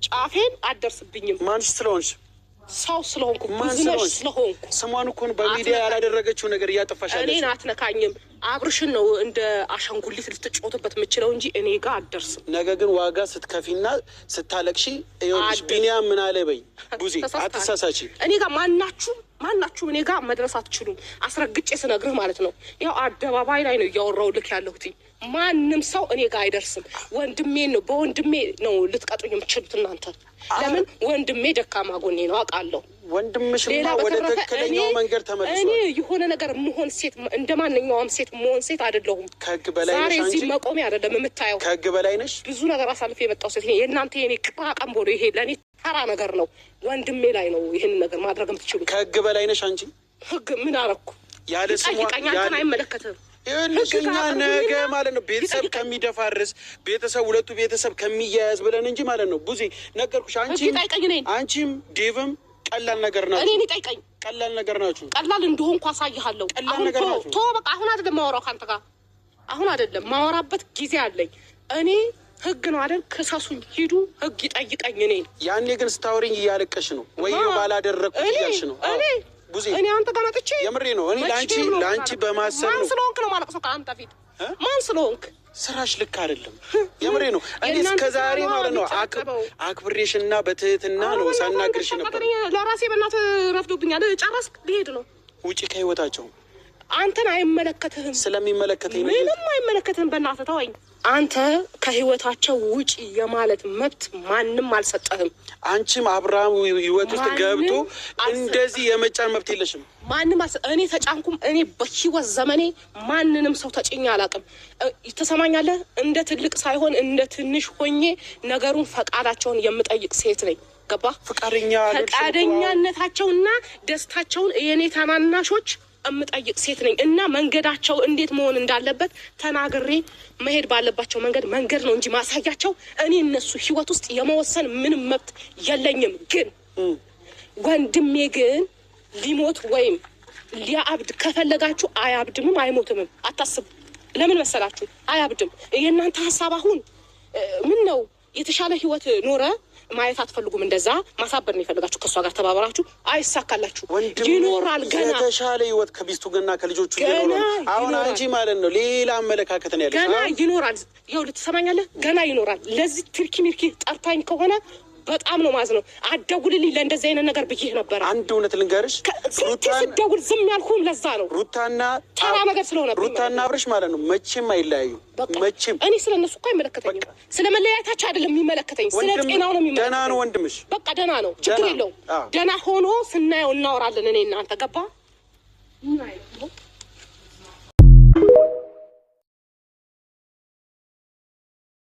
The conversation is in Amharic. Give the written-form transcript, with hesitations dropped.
ጫፌን አትደርስብኝም። ማን ስለሆንሽ? ሰው ስለሆንኩ፣ ማን ብዙነሽ ስለሆንሽ? ስለሆንኩ። ስሟን እኮ ነው በሚዲያ አትነካኝም። ያላደረገችው ነገር እያጠፋሽ እኔን ያለችው። አትነካኝም። አብርሽን ነው እንደ አሻንጉሊት ልትጫወትበት የምችለው እንጂ እኔ ጋር አትደርስም። ነገ ግን ዋጋ ስትከፊና ስታለቅሺ ይኸውልሽ አትደርስም። ቢኒያም ምን አለ በይ። ቡዜ ተሳስተሃል። አትሳሳቺ። እኔ ጋር ማናችሁም ማናችሁም እኔ ጋር መድረስ አትችሉም። አስረግጬ ስነግርህ ማለት ነው። ያው አደባባይ ላይ ነው እያወራሁ ልክ ያለሁት። ማንም ሰው እኔ ጋር አይደርስም። ወንድሜን ነው፣ በወንድሜ ነው ልትቀጡኝ የምትችሉት እናንተ። ለምን? ወንድሜ ደካማ ጎኔ ነው አውቃለሁ። ወንድምሽማ ሌላ ወደ በተረፈ ትክክለኛው እኔ መንገድ እኔ ተመልሷል። የሆነ ነገር መሆን ሴት፣ እንደ ማንኛውም ሴት መሆን ሴት አይደለሁም። ከህግ በላይ ዛሬ ነሽ እዚህ አንቺ። መቆሜ አይደለም የምታየው። ከህግ በላይ ነሽ። ብዙ ነገር አሳልፌ የመጣው ሴት ነኝ። የእናንተ የኔ ቅራቀንቦ ነው። ይሄ ለእኔ ተራ ነገር ነው። ወንድሜ ላይ ነው ይህን ነገር ማድረግ የምትችሉት። ከህግ በላይ ነሽ አንቺ። ህግ ምን አረኩ? ያለ ስሟ ይጠይቀኝ፣ አንተን አይመለከትም። ይኸውልሽ ህግ እኛ ጋር ነገ አቅርቡኝና ማለት ነው ቤተሰብ ይጠይቀኝ። ከሚደፋርስ፣ ቤተሰብ ሁለቱ ቤተሰብ ከሚያያዝ ብለን እንጂ ማለት ነው። ቡዜ ነገርኩሽ። ህግ አንቺም ይጠይቀኝ እኔን። አንቺም ዴቭም ቀላል ነገር ናችሁ። እኔን ይጠይቀኝ። ቀላል ነገር ናችሁ። ቀላል እንደሆንኩ አሳይሃለሁ። ቀላል አሁን ነገር ቶ ናቸው። ቶ በቃ አሁን አይደለም ማወራው ከአንተ ጋር፣ አሁን አይደለም ማወራበት ጊዜ አለኝ። እኔ ህግ ነው አይደል? ክሰሱኝ፣ ሂዱ፣ ህግ ይጠይቀኝ እኔን። ያኔ ግን ስታወሪኝ እያለቀሽ ነው ወይ ባላደረግኩት እኔ እያልሽ ነው። እኔ ቡዜ እኔ አንተ ጋር መጥቼ የምሬ ነው። እኔ ለአንቺ መቼም ነው ለአንቺ በማሰብ ማን ነው። ስለሆንክ ነው ማለቅሰው ከአንተ ፊት? እ? ማን ስለሆንክ? ስራሽ ልክ አይደለም። የምሬ ነው። እኔ የእናንተ እስከ ዛሬ ስራ ነው ማለት ነው የሚጨበጨበው። አክብሬሽና በትህትና ነው ሳናግርሽ ነበር። ለራሴ በእናትህ ረፍዶብኛል። ጨረስክ? ልሄድ ነው። ውጪ ከህይወታቸው። አንተን አይመለከትህም። ስለሚመለከተኝ ነው። ምንም አይመለከትህም። በእናትህ ተወኝ። አንተ ከህይወታቸው ውጪ የማለት መብት ማንም አልሰጠህም። አንቺም አብርሃም ህይወት ውስጥ ማንም ገብቶ አልሰጠህም። እንደዚህ የመጫን መብት የለሽም። ማንም እኔ ተጫንኩም። እኔ በህይወት ዘመኔ ማንንም ሰው ተጭኜ አላውቅም። ትሰማኛለህ? እንደ ትልቅ ሳይሆን እንደ ትንሽ ሆኜ ነገሩን ፈቃዳቸውን የምጠይቅ ሴት ነኝ። ገባ? ፈቃደኛ አልሆንሽም እኮ። ፈቃደኛነታቸውና ደስታቸውን የእኔ ታናናሾች የምጠይቅ ሴት ነኝ እና መንገዳቸው እንዴት መሆን እንዳለበት ተናግሬ መሄድ ባለባቸው መንገድ መንገድ ነው እንጂ ማሳያቸው፣ እኔ እነሱ ህይወት ውስጥ የመወሰን ምንም መብት የለኝም። ግን ወንድሜ ግን ሊሞት ወይም ሊያብድ ከፈለጋችሁ አያብድምም አይሞትምም። አታስቡ። ለምን መሰላችሁ? አያብድም። የእናንተ ሀሳብ አሁን ምን ነው፣ የተሻለ ህይወት ኖረ ማየት አትፈልጉም። እንደዛ ማሳበር ነው የፈለጋችሁ። ከእሷ ጋር ተባብራችሁ አይሳካላችሁ። ወንድም ይኖራል ገና። የተሻለ ህይወት ከሚስቱ ገና ከልጆቹ ገና እየኖረ ነው። አሁን ይኖራል። አንቺ ማለት ነው ሌላ አመለካከት ነው ያለሽ። ገና አሁን ይኖራል። ይኸውልህ ትሰማኛለህ? ገና ይኖራል። ለዚህ ትርኪ ሚርኪ ጠርታኝ ከሆነ በጣም ነው ማዝነው። አትደውልልኝ ለእንደዚህ አይነት ነገር ብዬህ ነበረ። አንድ እውነት ልንገርሽ፣ ስንቴ ሩታን ስደውል ዝም ያልኩህም ለዛ ነው። ሩታና ተራ ነገር ስለሆነብኝ ሩታና ማለት ነው። አብርሽ ማለት ነው መቼም አይለያዩ። በቃ መቼም። እኔ ስለ እነሱ እኮ አይመለከተኝም። ስለ መለያየታቸው አይደለም የሚመለከተኝ፣ ስለ ወንድም ጤናው ነው ደህና የሚመለከተኝ። ነው ወንድምሽ። በቃ ደህና ነው፣ ችግር ደህና። የለውም። አዎ። ደህና ሆኖ ስናየው እናወራለን። እኔ እናንተ ገባ?